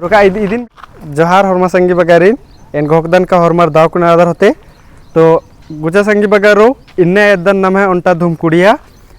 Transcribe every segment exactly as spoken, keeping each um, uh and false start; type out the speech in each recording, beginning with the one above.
रोका इद-, इदिन जोहार होरमा संगी बगारिन, एन घोखदन का होरमर दव कुना आदर होते। तो गुचा संगी बगारो, इन्ने एद्दन नम्है ओन्टा धुमकुड़िया,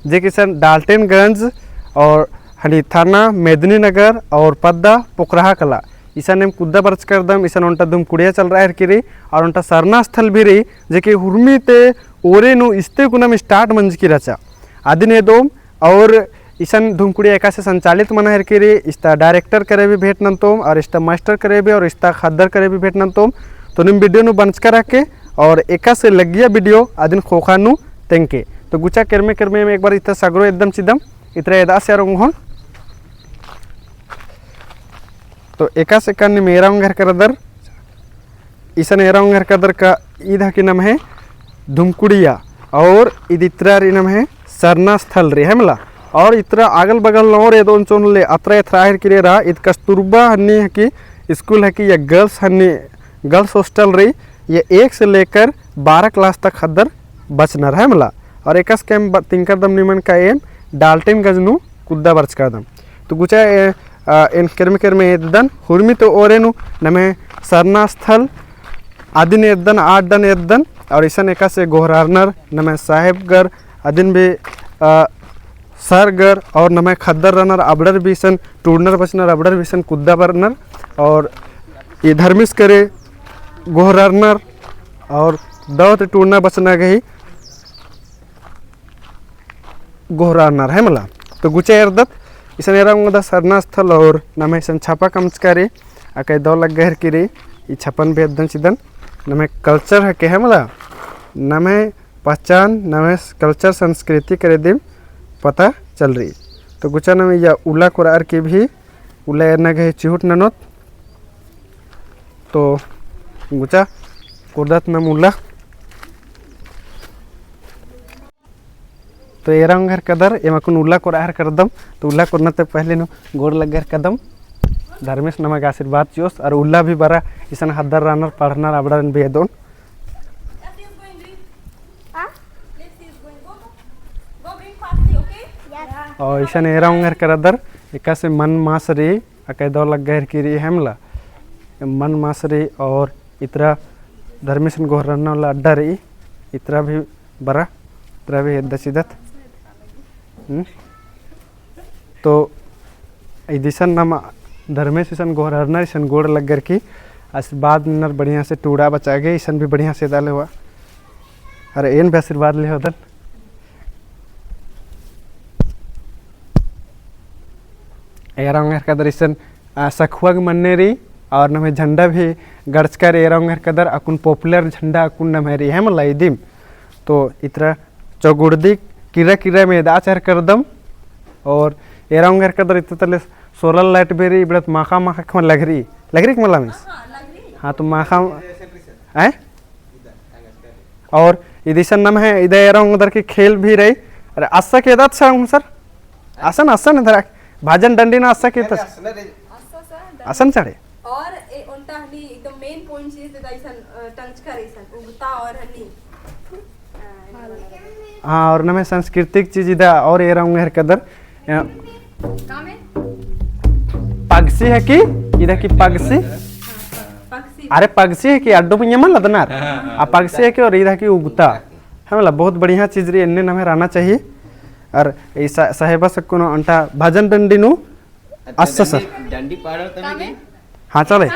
जे कि इसन डाल्टनगंज और हनी थाना मेदिनीनगर और पद्दा पोखराहा कला। इसन एम कुद्दा बरचका रअदम, इसन ओन्टा धुमकुड़िया चलरआ हेरकी रई, और ओन्टा सरना स्थल भी रई, जे कि हुरमी ती ओरे नू इस्ते कुनम start मंजकी रहचा। अदिन एदोम और इसन धुमकुड़िया एकासे संचालित मना हेरकी रई, इस्ता director करे भी भेंट नन्तोम और इस्ता master करे भी और इस्ता ख़द्दर करे भी भेंट नन्तोम। तो नीम video नू बंचका रअके और एकासे लग्गिया video अदिन ख़ोख़ा नू तेंगके। तो गुचा केरमे केरमे एम एक बार इत्ता सगरो एद्दम चिदम, इतरा एदआ से आर ओंगोन। तो एकासे का नीम एरा ओंगेरका रअदर, इसन एरा ओंगेरका रअदर का ईद हकी नम्है धुमकुड़िया और ईद इतरा रई नम्है सरना स्थल रई है मला। और इतरा अगल बगल नू और एदोन चोन ले अतरा एथरा हेरकी रई रा, ईद कस्तूरबा हनी हकी school हकी या girls हनी, girls hostel रई, या एक से लेकर बारह class तक ख़द्दर बचनर है मला। और एकासे का एम ब-, तिंकर दम निमन का एम डाल्टनगंज नू कुद्दा बरचका रअदम। तो गुचा ए, आ, एन केरमे केरमे एद्दन, हुरमी ती ओरे नू नम्है सरना स्थल अदिन एद्दन, आड्डन एद्दन, और इसन एकासे गोहरारनर, नम्है साहेबगर, अदिन भी, आ, सरगर, और नम्है ख़द्दर रअनर, अबड़र भी इसन टूड़नर बचनर, अबड़र भी इसन कुद्दा बरनर, और ई धर्मेस करे गोहरारनर, और दव ती टूड़ना बचना गही गोहरारनर है मला। तो गुचा एरदत, इसन एरा ओंगदत सरना स्थल और नम्है इसन छपा कमचका रई, अकय दव लग्गा हेरकी रई, ई छपन भी एद्दन चिदन, नम्है culture हके है मला, नम्है पहचान, नम्है culture संस्कृति करे दिम पता चलरई। तो गुचा नम या उल्ला कोरअर की भी, उल्ला एरना गही चिहुट ननोत, तो गुचा कोरदत नम उल्ला। तो एरा ओंगेरका रअदर, एम अक्कुन उल्ला कोरआ हेरका रअदम, तो उल्ला कोरना ती पहले नू गोड़ लग्गा हेरका रअदम, धर्मेस नमा गे आशीर्वाद चिओस, और उल्ला भी बरा इसन ख़द्दर रअनर, पढ़नर, अबड़ारिन भी एदोन। और इसन एरा ओंगेरका रअदर, एकासे मन मास रई, अकय दव लग्गा हेरकी रई है मला, मन मास रई और इतरा धर्मेसन गोहरारना वाला अड्डा रई, इतरा भी बरा, इतरा भी एद्दा चिदत। हम्म? तो इदिसन नम धर्मेस इसन गोहरारनर, इसन गोड़ लग्गर की आशीर्वाद ननर बढ़िया से टूड़ा बचा गे, इसन भी बढ़िया से एदा लेवा। अरे एन भी आशीर्वाद लेहोदन। एरा ओंगेरका रअदर इसन, आ, सखुआ गे मन्ने रई, और नम्है झंडा भी गड़चका रई एरा ओंगेरका रअदर, अक्कुन popular झंडा अक्कुन नम्है रई है मला इदिम। तो इतरा चौगुड़दी किर्रा किर्रा में एदा चेरका रअदम, और एरा ओंगेरका रअदर इत्ता तले solar light भी रई, इबड़ा ती माखा माखा ख़ेख़ेम लग रई, लग रई का मला मिस? हाँ, तो माखा, हैं? और इदिसन नम्है, इदा एरा ओंगदर की खेल भी रई। अरे, अस्सा के एदा सा हूँ सर? असन, असन धरा, भजन डंडी नू अस्सा के एदा सा? असन चढ़े। और ए, ओन्टा हनी एकदम main point चीज एदा इसन, अ, टंगचका रई इसन, उगता और हनी। हाँ, और नम्है सांस्कृतिक चीज इदा और एरा ओंगेरका रअदर। अ, पगसी है कि? इदा कि पगसी? पगसी। अरे पगसी है कि अड्डो पुनिया मल लदनर? हाँ, हाँ, आ पगसी है कि और इदा कि उगता। है मला बहुत बढ़िया चीज रई, एन्ने नम्है रहना चाहिए। और ई सा-, साहेबस अक्कुन ओन्टा भजन डंडी नू अस्सा सर। डंडी पाड़ा तमे की? हाँ, चले।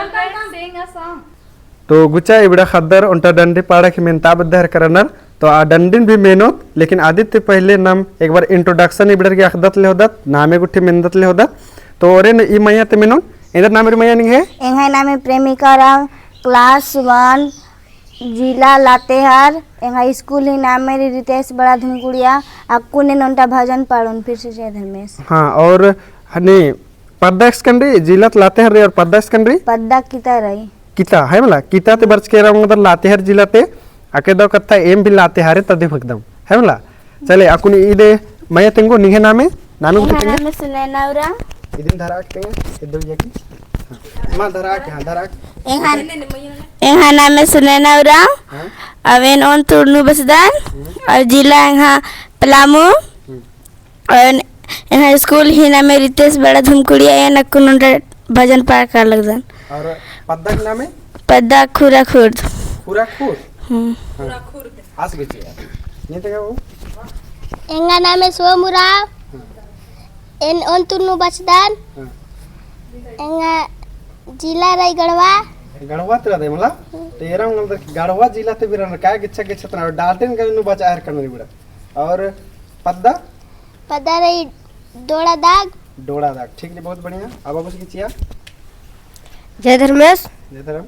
तो गुचा इबड़ा ख़द्दर ओन्टा डंडी पाड़ा की मेन्ता बद्दर करनर, तो आ डंडिन भी मेनोत, लेकिन अदी ती पहले नम एक बार introduction इबड़र की अख़दत लेहोदत, नामे गुट्ठी मेन्दत लेहोदत। तो ओरे न ई मइया ती मेनोन, एन्देर नामे रई मइया निंग्है? एंग्है नामे प्रेमिका राम, class one, जिला लातेहार, एंग्है school ही नामे रई रितेश बड़ा धुमकुड़िया, अक्कुन एन ओन्टा भजन पाड़ोन फिर से जय धर्मेस। हाँ, और हनी पद्दा एकसन रई, जिला ती लातेहार रई और पद्दा एकसन रई? पद्दा किता रई। किता, है मला? किता ती बरचका रई एरा ओंगदर लातेहार जिला ती, अके दव कत्था एम भी लातेहारे तदी भगदम, है मला? चले, अक्कुन इदे मइया तेंगो निंग्है नामे, नामे गुट्ठी तेंगो। नामे सुनैना उराँव। इदिन धरा के तेंगो, इदो ये की। हाँ। माँ धरा के, हाँ, धरा के। एंग्है, एंग्है नामे सुनैना उराँव। हाँ। अउर एन ओन तुड़नू बसदन। हम्म। और जिला एंग्है पलामू। हम्म। और एंग्है school ही नामे रितेश बड़ा धुमकुड़िया, एन अक्कुन ओन्टा भजन पाए का लगदन। और पद्दा का नामे? पद्दा खुरा खुर्द। खुरा खुर्द? हम्म। हाँ। आस गेचे। नीन तेंगा बाबू? एंगा नामे सोम उराँव। हाँ। एन ओन तुन्नू बचदन। हाँ। एंगा जिला रई गढ़वा। गढ़वा ती रअदय मला? तो एरा मंगलदर कि गढ़वा जिला ती भी रअनर, का गेच्छा गेच्छा तना, डाल्टनगंज नू बचआ हेलरकन रई बड़ा। और पद्दा? पद्दा रई डोड़ा दाग। डोड़ा दाग, ठीक है, बहुत बढ़िया। अब बाबूस गेचिया। जय धर्मेस। जय धर्म।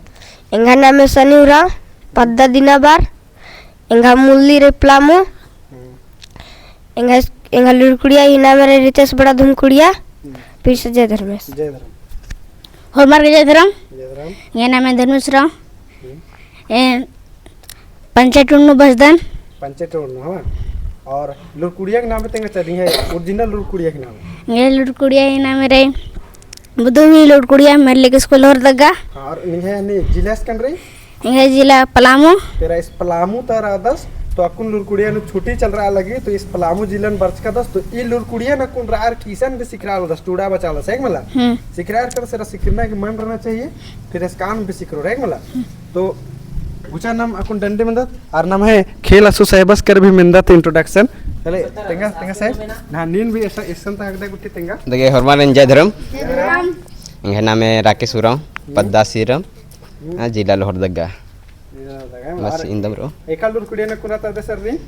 एंगा नामे सनी उराँव, पद्दा दिनाबार। एंगा मुल्ली रई पलामू। हम्म। एंगा, एंगा लूरकुड़िया ही नामे रई रितेश बड़ा धुमकुड़िया। हम्म। फिर से जय धर्मेस। जय धर्म। होरमर गे जय धर्म। जय धर्म। एंगा नामे धर्मेस उराँव। हम्म। ए, पंचायत टोल नू बचदन। पंचायत टोल नू, हाँ। और लूरकुड़िया का नामे तेंगा चली है, original लूरकुड़िया का नामे। एंगा लूरकुड़िया ही नामे रई, बुधु भी लूरकुड़िया मेरली के स्कूल होरदगा। हाँ, और निंग्है, नहीं, जिला एसकन रई? एंग्है जिला पलामू। तेरा इस पलामू ता रअदस, तो अक्कुन लूरकुड़िया नू छुट्टी चलरआ लगी, तो इस पलामू जिलन बरचकादस, तो ई लूरकुड़िया नू अक्कुन रअर की इसन भी सिखरआ लगदस, टूड़ा बचआ लगदस, है कि मला? हम्म। सिखरआ लगदस, एरा सिखरना की मन रहना चाहिए, फिर एसकान भी सिखरओर, है कि मला? हम्म। तो गुचा नाम अक्कुन डंडी मेंदत, और नम्है खेल असु साहेबस कर भी मेंदत introduction। चले, तेंगा, तेंगा साहेब। ना, नीन भी ऐसा, ऐसा ता हकदा गुट्ठी तेंगा। देखे, होरमारिन जय धर्म। जय धर्म। एंग्है नामे राकेश उराँव, हम्म। पद्दा सिरम, हम्म। हाँ, जिला लोहरदगा। जिला लोहरदगा, बस, और इन्दम रओ। एका लूरकुड़िया नू अक्कुन रअदस सर नीन?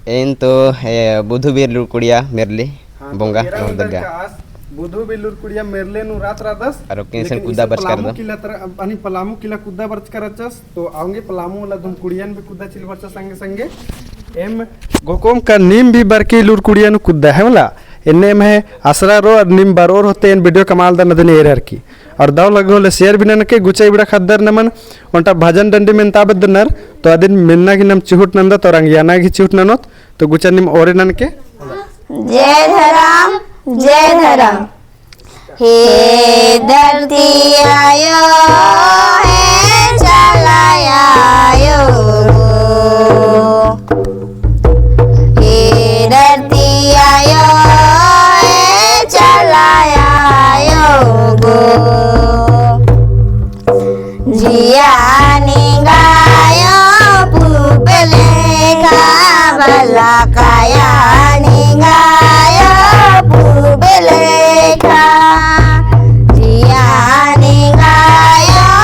एन तो, ए, बुधु बीर लूरकुड़िया मेरली, हाँ, तो बोंगा, एरा लोहरदगा। बुधु बीर लूरकुड़िया मेरली नू रअदस। और ओके इसन लेकिन कुद्दा इसन बरचका पलामू रअदस। किला तरा, अनी पलामू किला कुद्दा बरचका रहचस। तो औंगे पलामू वाला धुमकुड़ियन भी कुद्दा चिल बरचस संगे संगे। एम घोकोम का नीम भी बरकी लूरकुड़िया नू कुद्दा है मला। एन्ने एम्है असरा रओ और नीम बरओर होले एन video कमआ लगदन अदिन एरर की। और दव लग्गो होले share भी ननके। गुचा इबड़ा ख़द्दर नमन ओन्टा भजन डंडी मेन्ता बअदर, तो अदिन मेन्ना की नाम चिहुट नन्दत और अंगियाना की चिहुट ननोत। तो गुचा नीम ओरे ननके। जय धरम, जय धरम। हे धरती आयो, हे चाला आयो गो। हे धरती आयो, हे चाला आयो गो। जिया निंगायो पूप लेखा, भला काया निंगायो पूप लेखा। जिया निंगायो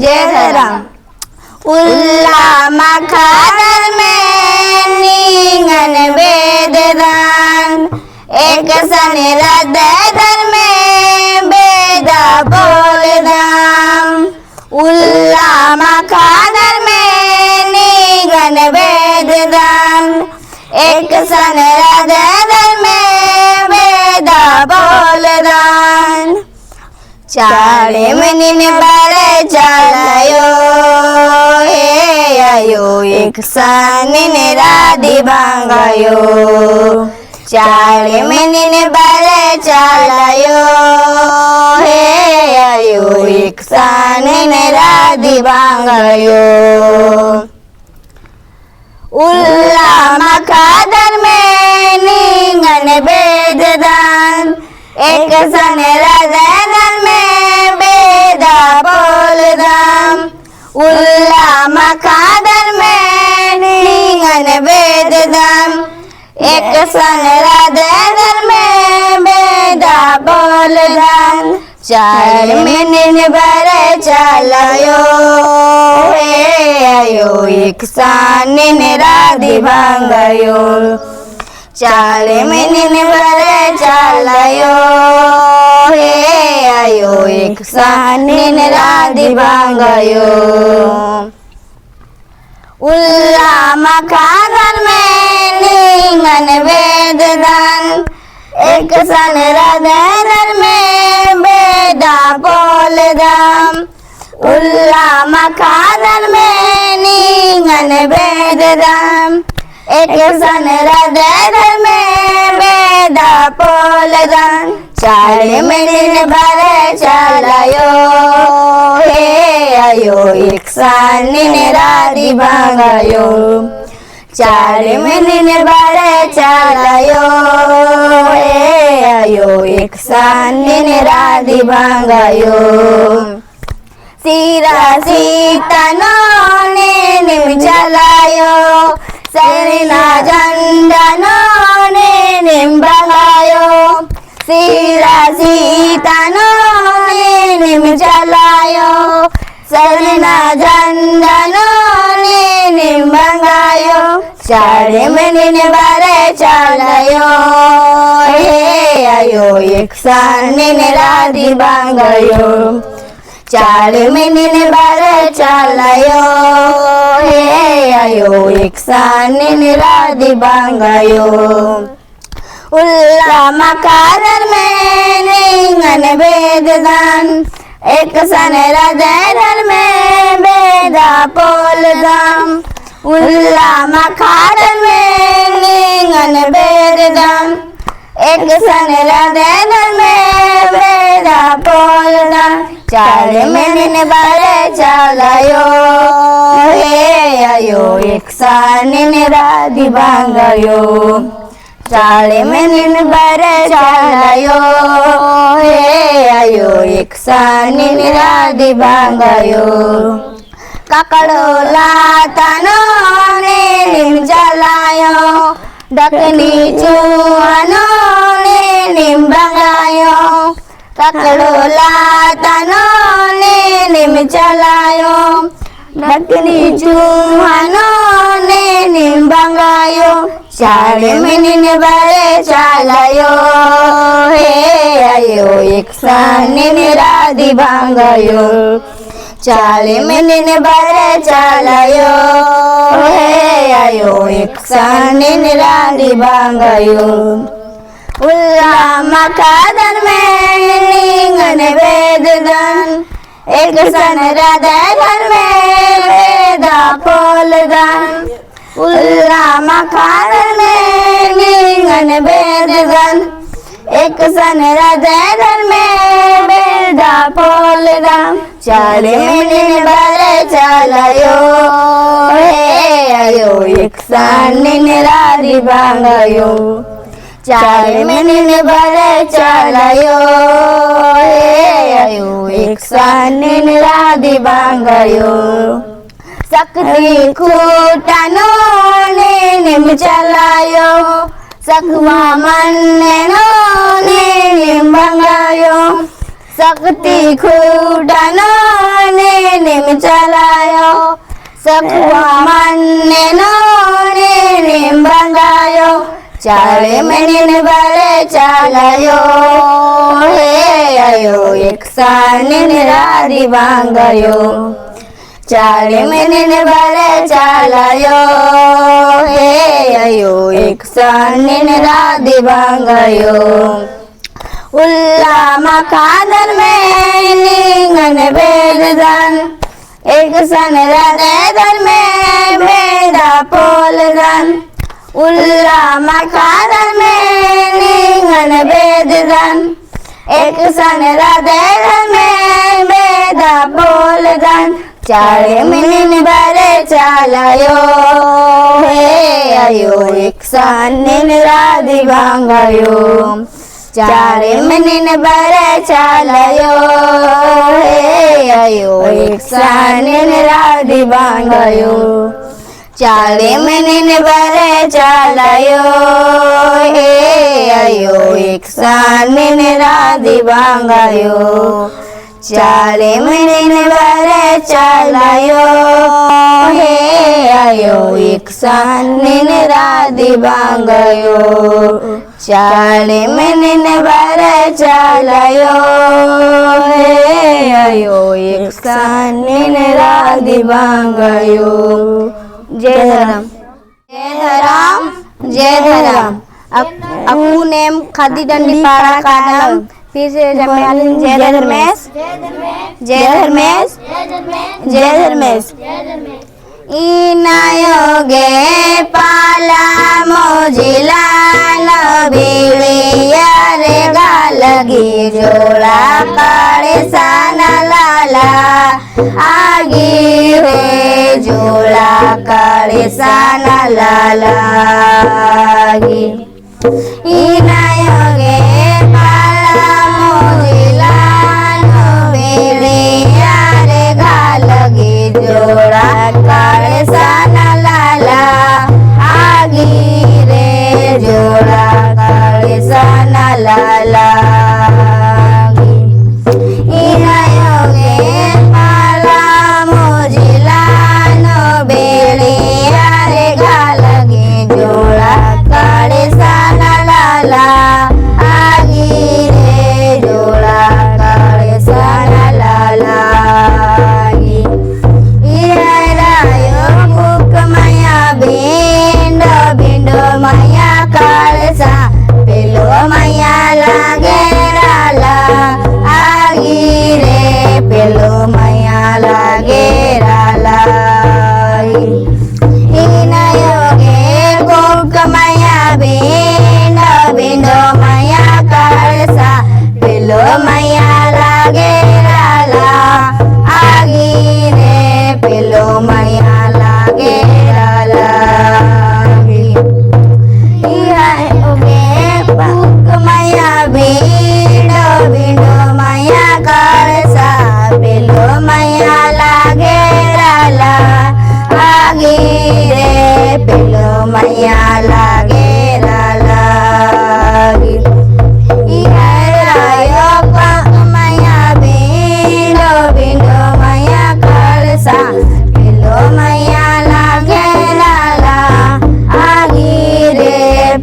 जय धरम। उल्ला माखा धर्मे निंगन बेद्दन, एकसन रअदय धर्मे बेदा पोलदम। उल्ला माखा धर्मे निंगन बेद्दन, एकसन रअदय धर्मे बेदा पोलदन। चाड़े मनिन बरय चाला अयो, हे अयो, एकसन निन रअदी बंग अयो। चाड़े मनिन बरय चाला अयो, हे अयो, एकसन निन रअदी बंग अयो। उल्ला माखा धर्मे निंगन बेद्दन, एकसन रअदय धर्मे बेदा पोलदम। उल्ला माखा धर्मे निंगन बेद्दन, एकसन रअदय धर्मे बेदा पोलदन। चाड़े मनिन बरय चाला अयो, हे अयो, एकसन निन रअदी बंग अयो। चाड़े मनिन बरय चाला अयो, हे अयो, एकसन निन रअदी बंग अयो। उल्ला माखा धर्मे निंगन बेद्दन, एकसन रअदय धर्मे बेदा पोलदम। उल्ला माखा धर्मे निंगन बेद्दन, एकसन रअदय धर्मे बेदा पोलदन। चाड़े मनिन बरय चाला अयो, हे अयो, एकसन निन रअदी बंग अयो। चाड़े मनिन बरय चाला अयो, हे अयो, एकसन निन रअदी बंग अयो। सिरा सीता नू नीनिम चाला अयो, सरना झंडा नू नीनिम बंगा अयो। सिरा सीता नू नीनिम चाला अयो, सरना झंडा नू नीनिम बंगा अयो। चाड़े मनिन बरय चाला अयो, हे अयो, एकसन निन रअदी बंग अयो। चाड़े मनिन बरय चाला अयो, हे अयो, एकसन निन रअदी बंग अयो। उल्ला माखा धर्मे निंगन बेद्दन, एकसन रअदय धर्मे बेदा पोलदम। उल्ला माखा धर्मे निंगन बेद्दन, एकसन रअदय धर्मे बेदा पोलदम। चाड़े मनिन बरय चाला अयो, हे अयो, एकसन निन रअदी बंग अयो। चाड़े मनिन बरय चाला अयो, हे अयो, एकसन निन रअदी बंग अयो। ककड़ो लता नू नीनिम चाला अयो, ढकनी चूहा नू नीनिम बंगा अयो। ककड़ो लता नू नीनिम चाला अयो, ढकनी चूहा नू नीनिम बंगा अयो। चाड़े मनिन बरय चाला अयो, हे अयो, एकसन निन रअदी बंग अयो। चाड़े मनिन बरय चाला अयो, हे अयो, एकसन निन रअदी बंग अयो। उल्ला माखा धर्मे निंगन बेद्दन, एकसन रअदय धर्मे बेदा पोलदन। उल्ला माखा धर्मे निंगन बेद्दन, एकसन रअदय धर्मे बेदा पोलदन। चाड़े मनिन बरय चाला अयो, हे अयो, एकसन निन रअदी बंग अयो। चाड़े मनिन बरय चाला अयो, हे अयो, एकसन निन रअदी बंग अयो। सक्ती खूटा नू नीनिम चाला अयो, सकमा मन्न नू नीनिम बंगा अयो। सक्ती खूटा नू नीनिम चलायो, सखुआ मन्न नू नीनिम बंदायो। चाड़े मनिन बरे चालायो, हे अयो एकसन नीन रादी बंगायो। चाड़े मनिन बरे चालायो, हे अयो एकसन नीन रादी बंगायो। उल्ला मखादर में निंगन बेददन, एकसन रअदर में बेदा पोलदन। उल्ला मखादर में निंगन बेददन, एकसन रअदर में बेदा पोलदन। चाड़े मनिन बरे चालायो, हे अयो एकसन नीन रादी बंगायो। चाड़े मनिन बरे चालायो, हे अयो एकसन नीन रादी बंगायो। चाड़े मनिन बरे चालायो, हे अयो एकसन नीन रादी बंगायो। चाड़े मनिन बरे चालायो, हे अयो एकसन नीन रादी बंगायो। चाड़े मनिन बरे चालायो, हे अयो एकसन नीन रादी बंगायो। जय धरम। जय धरम, जय धरम। अक-, अक्कुन एम ख़द्दी डंडी पाड़ा कानम। फिर से जय धर्मेस, जय धर्मेस, जय धर्मेस। इन्ना अयो गे पाला मोजिला नू बिड़िया रे गा लगी जोड़ा कड़े सन लाला। आगी रे जोड़ा कड़े सन लाला आगी। इन्ना अयो गे पाला मोजिला नू बिड़िया रे गा लगी जोड़ा कड़े सन लाला। आगी रे जोड़ा कड़े सन लाला आगी। इन्ना अयो गे पाला मोजिला नू बिड़िया रे गा लगी जोड़ा कड़े सन लाला आगी रे जोड़ा कड़े सन लाला आगी। इहै अयो कुक मया बिंडो बिंडो मया कड़े सन पेलो मया लागे लाला आगी रे पेलो मया लागे लाला आगी। इन्ना अयो गे कुक मया बिंडो बिंडो मया कड़े सन पेलो मया लागे लाला आगी रे पेलो मया लागे लाला आगी। इहै अयो गे कुक मया बिंडो बिंडो मया कड़े सन पेलो मया लागे लाला आगी रे पेलो मया लागे लाला आगी। इहै अयो कुक मया बिंडो बिंडो मया कड़े सन पेलो मया लागे लाला आगी रे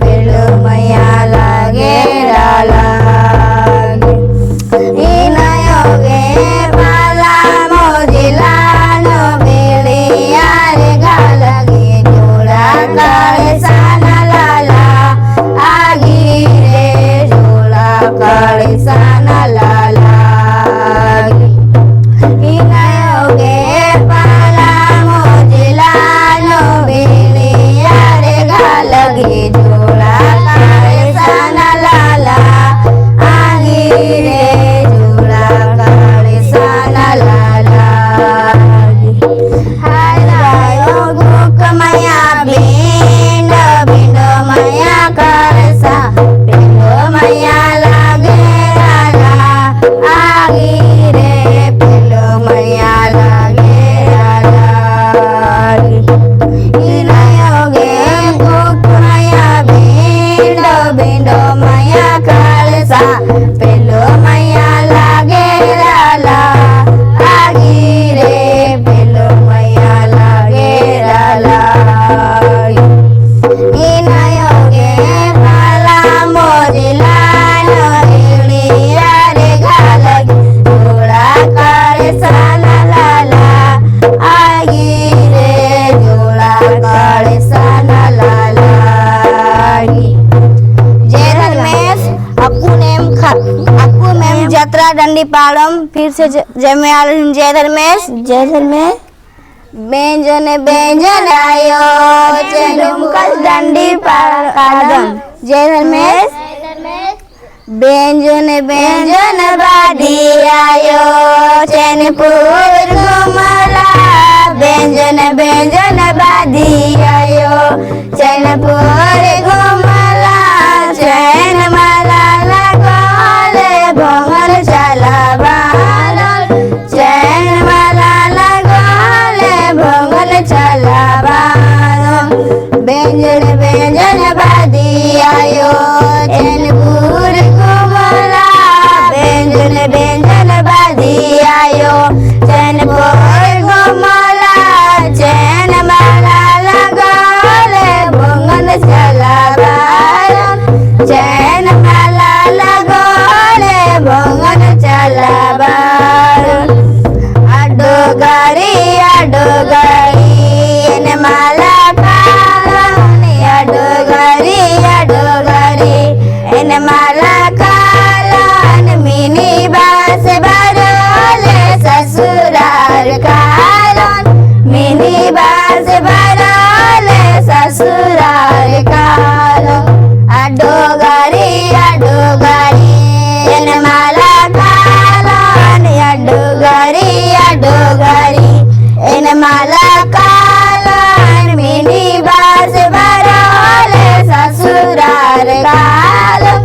पेलो मया लागे लाला आगी। इन्ना अयो गे पाला मोजिला नू बिड़िया रे गा लगी जोड़ा कड़े सन लाला आगी रे जोड़ा कड़े सन लाला आगी। इन्ना अयो गे पाला मोजिला नू बिड़िया रे गा लगी जोड़ा कड़े सन लाला आगी रे जोड़ा कड़े सन लाला आगी। इहै अयो कुक मया बिंडो बिंडो मया कड़े सन पेलो मया लागे लाला आगी रे पेलो मया लागे लाला आगी। इन्ना अयो गे कुक मया बिंडो बिंडो मया कड़े सन पेलो मया लागे यात्रा डंडी पाड़म। फिर से ज-, जय माँ आलर, जय धर्मेस। जय धर्मेस। बेंजन बेंजन आयो, चेन डुमकस डंडी पाड़ा कादम। जय धर्मेस। बेंजन बेंजन बादी आयो, चैनपुर घुमला। बेंजन बेंजन बादी आयो, चैनपुर घुमला। चैन माला लगोले भोंगन चला बारो। चैन माला लगोले भोंगन चला बारो। बेंजन बेंजन बादी आयो, चैनपुर घुमला। बेंजन बेंजन बादी आयो, चैनपुर घुमला। चैन माला लगोले भोंगन चला बारो। चैन माला लगोले भोंगन चला बारो। अड्डो गरी, अड्डो गरी, एन माला कालोन। अड्डो गरी, अड्डो गरी, एन माला कालोन। मिनी बस बरओले ससुरार कालोन। मिनी बस बरओले ससुरार कालोन। अड्डो गरी, अड्डो गरी, एन माला कालोन। अड्डो गरी, अड्डो गरी, एन माला कालोन। मिनी बस बरओले ससुरार कालोन।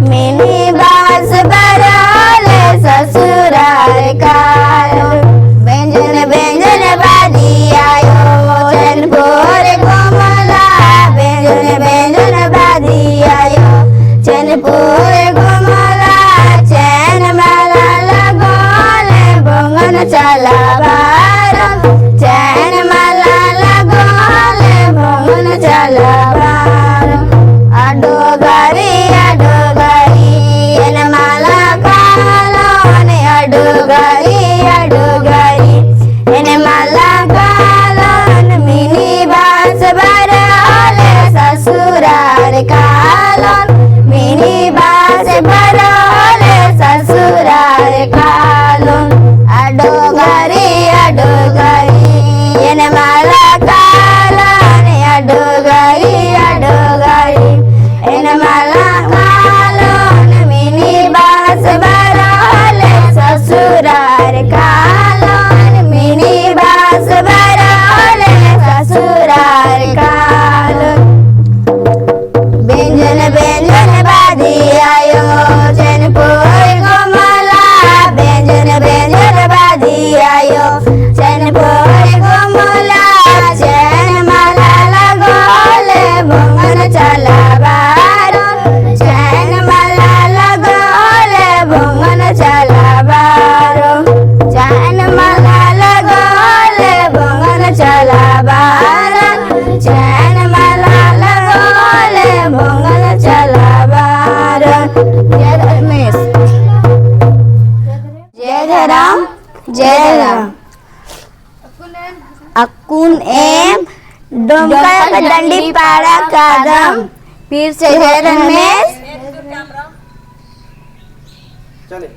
मिनी बस बरओले ससुरार कालोन। बेंजन बेंजन बादी आयो, चैनपुर घुमला। बेंजन बेंजन बादी आयो, चैनपुर घुमला। चैन माला लगोले भोंगन चला बारो। चैन माला लगोले भोंगन चला बारो। अड्डो गरी, अड्डो गरी, एन माला कालोन। अड्डो गरी, अड्डो गरी, एन माला कालोन। मिनी बस बरओले ससुरार कालोन। मिनी बस बरओले ससुरार कालोन। अड्डो गरी, अड्डो गरी, एन माला कालोन। अड्डो गरी, अड्डो गरी, एन माला कालोन। मिनी बस बरओले ससुरार कालोन। मिनी बस बरओले ससुरार कालोन। बेंजन बेंजन बादी आयो, चैनपुर घुमला। बेंजन बेंजन बादी आयो, चैनपुर घुमला। चैन माला लगोले भोंगन चला बारो। चैन माला लगोले भोंगन चला बारो। चैन माला लगोले भोंगन चला बारो। चैन माला लगोले भोंगन चला बारो। जय धर्मेस। जय धरम, जय धरम। अक्कुन एम डोमका का डंडी पाड़ा कादम। फिर से जय धर्मेस। चले।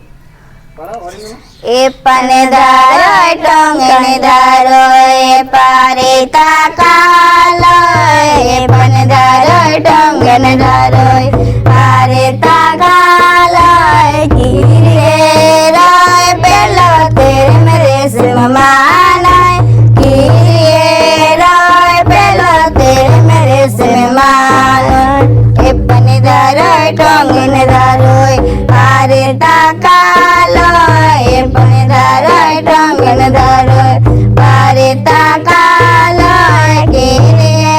एपन धरोय टोंगन धरोय, पारे ता कालोय। एपन धरोय टोंगन धरोय, पारे ता कालोय। किरिए रओय पेलो तेरे मेरे से मानोय। किरिए रओय पेलो तेरे मेरे से मानोय। एपन धरोय टोंगन धरोय, पारे ता कालोय। एपन धरोय टोंगन धरोय, पारे ता कालोय। किरिए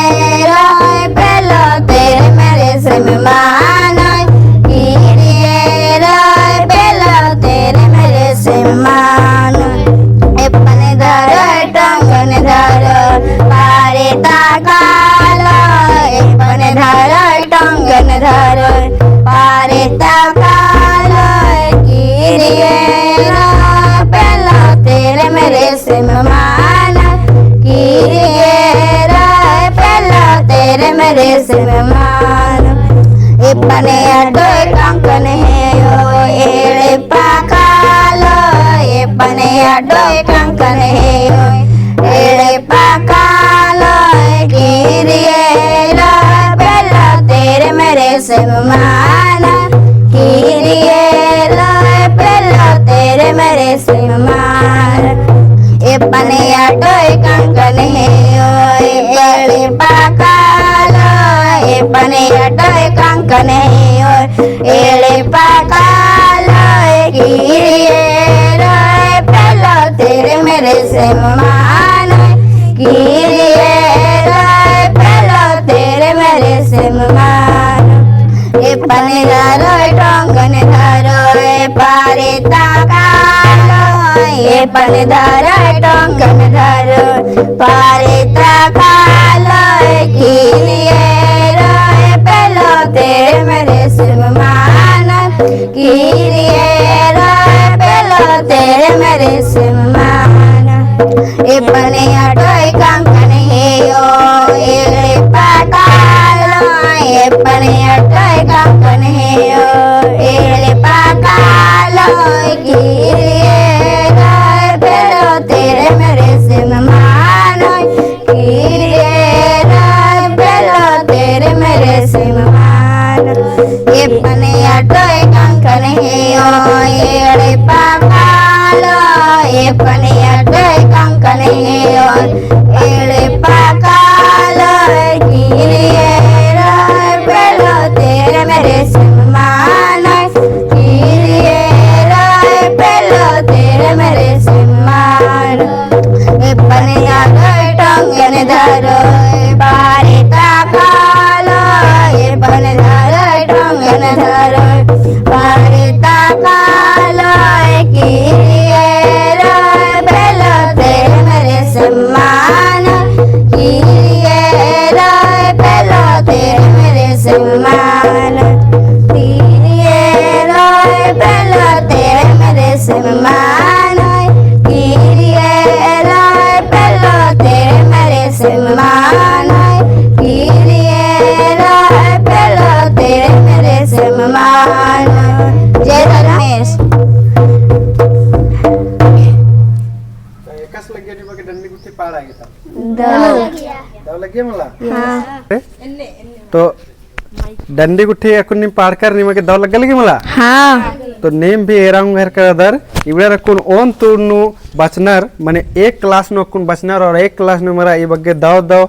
रओय पेलो तेरे मेरे से मानोय। किरिए रओय पेलो तेरे मेरे से मानोय। एपन धरोय टोंगन धरोय, पारे ता कालोय। एपन धरोय टोंगन धरोय, पारे ता कालोय। किरिए रओय पेलो तेरे मेरे से मानोय। किरिए रओय पेलो तेरे मेरे से मानोय। एपन अड्डोय टोंगन हेयो, एड़पा का अड्डोय कंकन हेयोय, एड़पा कालोय, किरिये एरोय, पेल्लो तेरे मेरे से मान, किरिये एरोय, पेल्लो तेरे मेरे से मान। एपने अड्डोय कंकन हेयोय, एड़पा कालोय, एपने अड्डोय कंकन हेयोय, एड़पा कालोय, किरिये एरोय, पेल्लो तेरे मेरे से मान, किरिये एरोय, पेल्लो तेरे मेरे से मान। एपने धरोय टोंकन धरोय, पारे ता कालोय, एपने धरोय टोंकन धरोय, पारे ता कालोय, किरिये एरोय, पेल्लो तेरे मेरे से मान, किरिये एरोय, पेल्लो तेरे मेरे से मान। एपने अड्डोय कंकन हेयोय, एड़पा कालोय, एपने अड्डोय कंकन हेयोय, एड़पा कालोय, किरिये एरोय, पेल्लो तेरे मेरे से मान, किरिये एरोय, पेल्लो तेरे मेरे से मान। एपने अड्डोय कंकन हेयोय, एड़पा कालोय, एपने अड्डोय कंकन हेयोय, एड़पा कालोय, किरिये एरोय, पेल्लो तेरे मेरे से मान, किरिये एरोय, पेल्लो तेरे मेरे से मान। एपने धरोय टोंकन धरोय, पारे ता कालोय, एपने धरोय टोंकन धरोय, पारे ता कालोय, किरिये एरोय, पेल्लो तेरे मेरे से मान, किरिये एरोय, पेल्लो तेरे मेरे से मान, किरिये एरोय, पेल्लो तेरे मेरे से मान, किरिये एरोय, पेल्लो तेरे मेरे से मान, किरिये एरोय, पेल्लो तेरे मेरे से मान। जय धर्मेश। तो एकासे लग्गिया निमा गे डंडी गुट्ठी पाड़ा गे ता? दव। दव लग्गिया मला? हाँ। तो डंडी गुट्ठी अक्कुन नीम पाड़कर निमा गे दव लग्गा लगी मला? हाँ। तो नीम भी एरा ओंगहरकर रअदर, इबड़ा अक्कुन ओन तुड़ नू बचनर, मने एक class नू अक्कुन बचनर और एक class नू मरा ई बग्गे दव दव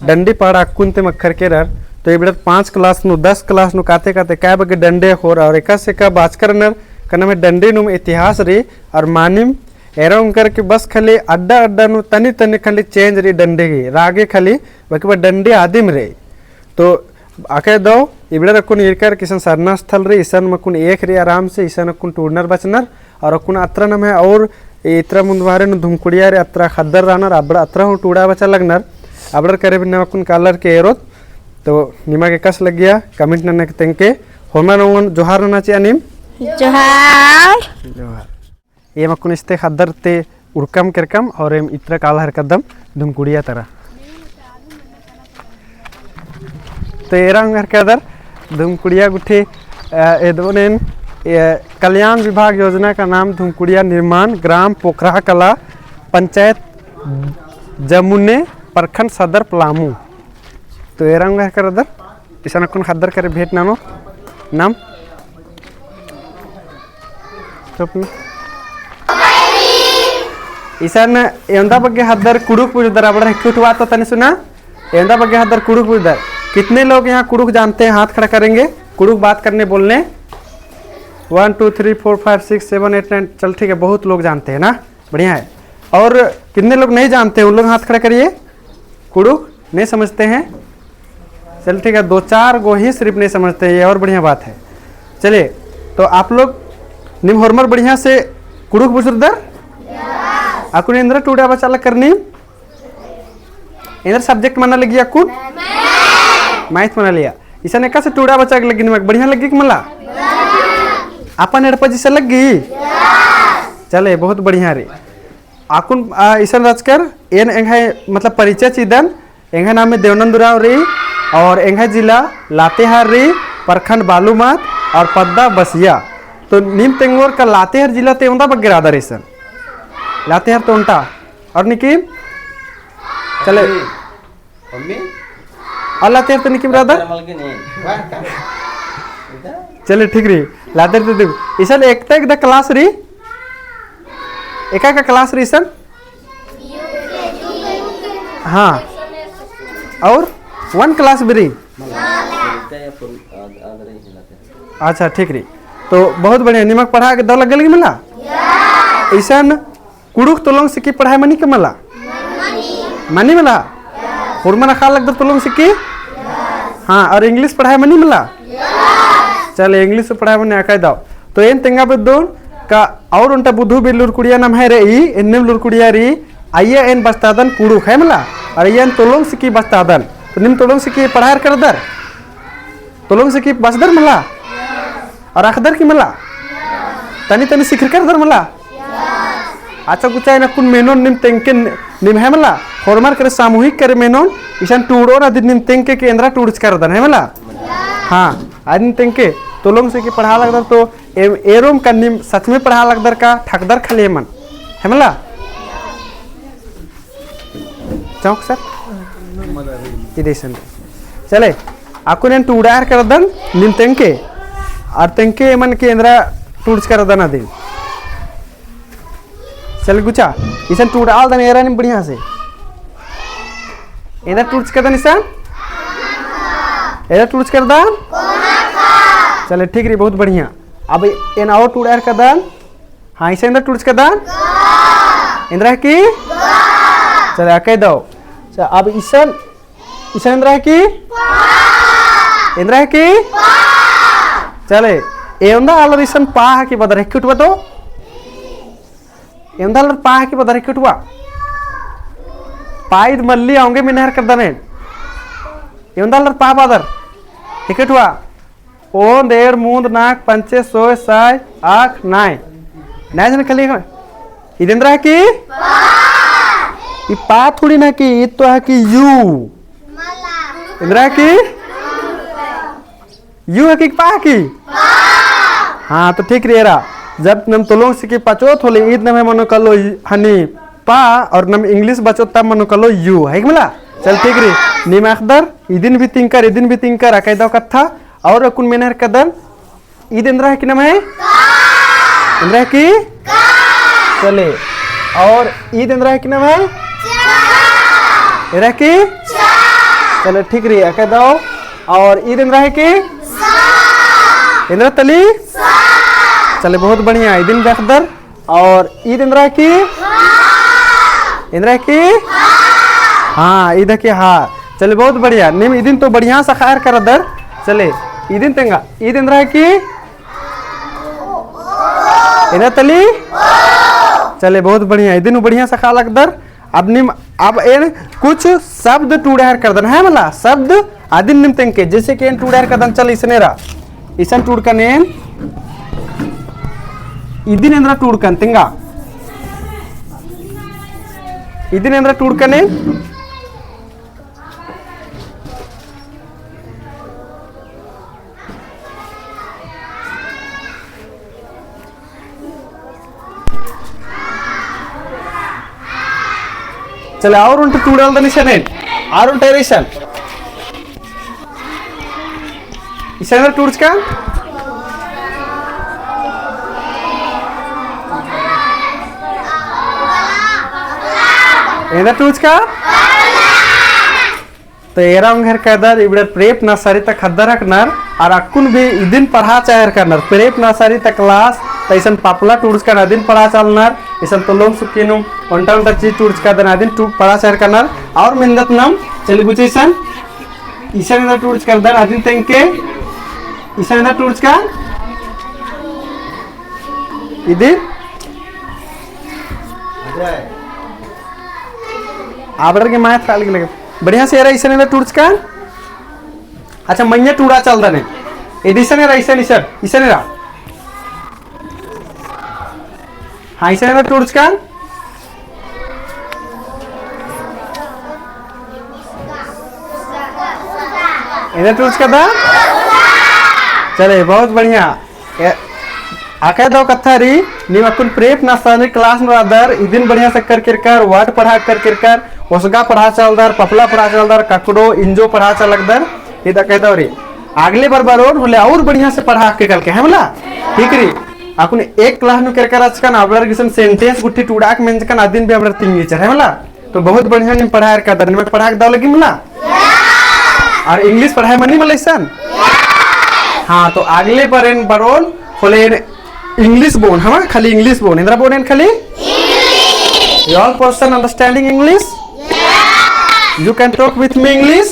डंडी पाड़ा अक्कुन ते मखर केरर। तो इबड़ा पाँच class नू, दस class नू काते काते काय बग्गे डंडी होर और एकासे का बाचकर रअनर, का नाम है डंडी नू इतिहास रई और मानिम एरा ओंगकर के बस खाली अड्डा अड्डा नू तनी तनी खाली change रई डंडी गे, रागे खाली, बाकी बा डंडी आदिम रई। तो अकय दव इबड़ा अक्कुन ईरकर इसन सरना स्थल रई, इसन अक्कुन एक रई आराम से, इसन अक्कुन टूड़नर बचनर, और अक्कुन अत्रा नम्है और इत्रा मुन्दवारे नू धुमकुड़िया रई अत्रा ख़द्दर रअनर, अबड़ा अत्रा हूँ टूड़ा बचा लगनर, अबड़र करे बिना अक्कुन कालर के एरोत। तो निमा गे एकासे लग्गिया comment नना के तेंगके, होरमर ओंगन जोहार नना चिआ नीम। जोहार। जोहार। एम अक्कुन इस्ते ख़द्दर ते उड़कम केरकम और एम इत्रा काला हरकदम धुमकुड़िया तरा। तो एरा ओंगहरकर रअदर धुमकुड़िया गुट्ठी, अ, एदोनेन, अ, कल्याण विभाग योजना का नाम धुमकुड़िया निर्माण, ग्राम पोखरा कला, पंचायत जमुने, प्रखंड सदर पलामू। तो एरा ओंगहरकर रअदर इसन अक्कुन ख़द्दर करे भेंट ननो नाम। चुप ना। इसन एवंदा बग्गे ख़द्दर कुँड़ुख़ बुझुरदर, अबड़ा हिक्की उठवा तो तनी सुना। एवंदा बग्गे ख़द्दर कुँड़ुख़ बुझुरदर। कितने लोग यहाँ कुँड़ुख़ जानते हैं, हाथ खड़ा करेंगे। कुँड़ुख़ बात करने बोलने। One, two, three, four, five, six, seven, eight, nine। चल ठीक है, बहुत लोग जानते हैं ना, बढ़िया है। और कितने लोग नहीं जानते हैं, उन लोग हाथ खड़ा करिए। कुँड़ुख़ नहीं समझते हैं? चल ठीक है, दो चार गो ही सिर्फ नहीं समझते हैं, ये और बढ़िया बात है। चलिए, तो आप लोग नीम होरमर बढ़िया से कुँड़ुख़ बुझुरदर? अक्कुन एन्दरा टूड़ा बचा लगनर नीम? एन्दरा subject मना लग्गी अक्कुन? Math मना लग्गिया। इसन एकासे टूड़ा बचा लग्गी निमा गे, बढ़िया लग्गी कि मला? अपन एड़पा जैसा लग्गी? चले, बहुत बढ़िया रई। अक्कुन, आ, इसन रहचकर, एन एंग्है, मतलब, परिचय चिअदन, एंग्है नामे देवनंद उराँव रई, और एंग्है जिला लातेहार रई, प्रखंड बालूमाथ, और पद्दा बसिया। तो नीम तेंगोर का लातेहार जिला ती एवंदा बग्गे रअदर इसन? लातेहार तो ओन्टा। और निकिम? चले। मम्मी? मम्मी? और लातेहार तो निकिम रअदर? मल के नहीं। वाह, का? चले, ठीक रई। लातेहार तो दिम। इसन एकता एकदा class रई? एका एका class रई इसन? हाँ। और one class भी रई? अच्छा, ठीक रई। तो बहुत बढ़िया, निमक पढ़ा के दव लग्गा लगी मला? इसन कुँड़ुख़ तोलोंग सिक्की पढ़ाई मनी का मला? मनी मला? होरमन अख़आ लगदर तोलोंग सिक्की? हाँ, और English पढ़ाई मनी मला? चले, English पढ़ाई मनी अकय दव। तो एन तेंगा बेद्दोन का और ओन्टा बुधु बे लूरकुड़िया नम्है रई, एन्नेम लूरकुड़िया रई, अइय्या एन बचतादन कुँड़ुख़ है मला, और अइय्या एन तोलोंग सिक्की बचतादन। तो नीम तोलोंग सिक्की पढ़ार करदर? तोलोंग सिक्की बचदर मला? और अख़दर की मला? तनी तनी सिखर करदर मला? अच्छा गुचा, एन अक्कुन मेनोन नीम तेंगके, नीम है मला, होरमर करे सामूहिक करे मेनोन, इसन टूड़ोन अदिन नीम तेंगके कि एन्द्रा टूड़चका रअदन है मला? हाँ, अदिन तेंगके, तोलोंग सिक्की पढ़ा लगदर तो एम-, एरोम का नीम सच में पढ़ा लगदर का ठकदर खाली एमन? है मला? चौक सर? इदे सन। चले, अक्कुन एन टूड़ार करदन, नीम तेंगके, और तेंगके एमन के एन्द्रा टूड़चका रअदन अदिन। चले गुचा, इसन टूड़ालदन एरा नीम बढ़िया से। एन्द्रा टूड़चका रअदन इसन? एन्द्रा टूड़चका रअदन? चले, ठीक रई, बहुत बढ़िया। अब एन और टूड़ार करदन। हाँ, इसन एन्द्रा टूड़चका रअदन? एन्द्रा है की? चले, अकय दव। चले, अब इसन, इसन एन्द्रा है की? एन्द्रा है की? चले, एवंदा आलर इसन पा है की बअदर, हिके उठवा तो? एवंदा आलर पा है की बअदर, हिके उठवा? पा ईद मल्ली औंगे मेनहर करदन एन। एवंदा आलर पा बअदर, हिके उठवा? ओन्द, एर, मून्द, नाक, पंचे, सोय, साय, आख, नाय। नाय जन खली। ईद एन्द्रा है की? पा। ई पा थोड़ी ना की, ईद तो है की U। एन्द्रा है की? U है की पा है की? पा। हाँ, तो ठीक रई एरा। जब नम तोलोंग सिक्की पचोत होले, ईद नम्है मनो कालो हनी पा, और नम English बचोत तब मनो कालो U, है की मला? चले, ठीक रई। नीम अख़दर, इदिन भी तिंकर, इदिन भी तिंकर, अकय दव कत्था। और अक्कुन मेनहर करदन, ईद एन्द्रा है की नम्है? का। एन्द्रा है की? का। चले। और ईद एन्द्रा है की नम्है? चा। एन्द्रा है की? चा। चले, ठीक रई, अकय दव। और ईद एन्द्रा है की? सा। एन्द्रा तली? सा। चले, बहुत बढ़िया, इदिन भी अख़दर। और ईद एन्द्रा है की? हाँ। एन्द्रा है की? हाँ। हाँ, ईद है की हाँ। चले, बहुत बढ़िया। नीम इदिन तो बढ़िया से अख़ार करदर। चले, इदिन तेंगा। ईद एन्द्रा है की? एन्द्रा तली? चले, बहुत बढ़िया। इदिन बढ़िया से अख़आ लगदर। अब नीम, अब एन कुछ शब्द टूड़ार करदन, है मला? शब्द अदिन नीम तेंगके, जैसे कि एन टूड़ार करदन, चल, इसन एरा, इसन टूड़कन एन, इदिन एन्द्रा टूड़कन तेंगा, इदिन एन्द्रा टूड़कन एन। चले, और ओन्टे टूड़ालदन इसन एन। और ओन्टे इसन। इसन एन्द्रा टूड़चका? एन्द्रा टूड़चका? तो एरा ओंगहर कादर इबड़र prep nursery ता ख़द्दर अख़नर, और अक्कुन भी इदिन पढ़आ चाहर करनर, prep nursery ता class, ता इसन पापला टूड़चकन अदिन पढ़आ चालनर, इसन तोलोंग सुक्की नू ओन्टा ओन्टा चीज टूड़चकादन अदिन टू-, पढ़आ चाहर करनर, और मेन्दत नम, चले गुचा इसन, इसन एन्द्रा टूड़चकादन अदिन तेंगके, इसन एन्द्रा टूड़चका, इदिन, आबड़र गे माया था लगे लगे। बढ़िया से एरा इसन एरा टूड़चका। अच्छा, मइय्याँ टूड़ा चालदन। इसन एरा, इसन, इसन, इसन एरा। हाँ, इसन एरा टूड़चका। एरा टूड़चका दा? चले, बहुत बढ़िया। ए, आकय दव कत्था रई, नीम अक्कुन prep nursery class नू रअदर, इदिन बढ़िया से अख़कर केरकर, word पढ़ा अख़कर केरकर, ओसगा पढ़ा चलदर, पपला पढ़ा चलदर, ककड़ो, इंजो पढ़ा चलदर, ईद अकय दव रई। अगले बार बरओन होले और बढ़िया से पढ़ा अख़के कलके, है मला? ठीक रई। अक्कुन एक class नू केरकर रहचकन, अबड़र गुसन sentence गुट्ठी टूड़ाक मेंजकन, अदिन भी अबड़र तिंगी चिचर, है मला? तो बहुत बढ़िया नीम पढ़ाय रअदर, नीम पढ़ाक दव लगी मला? और English पढ़ाय मनी मला इसन? हाँ, तो अगले बार एन बरओन होले एन English बओन, हाँ, खाली English बओन। एन्दरा बओन एन खाली? English. You all person understanding English? You can talk with me English?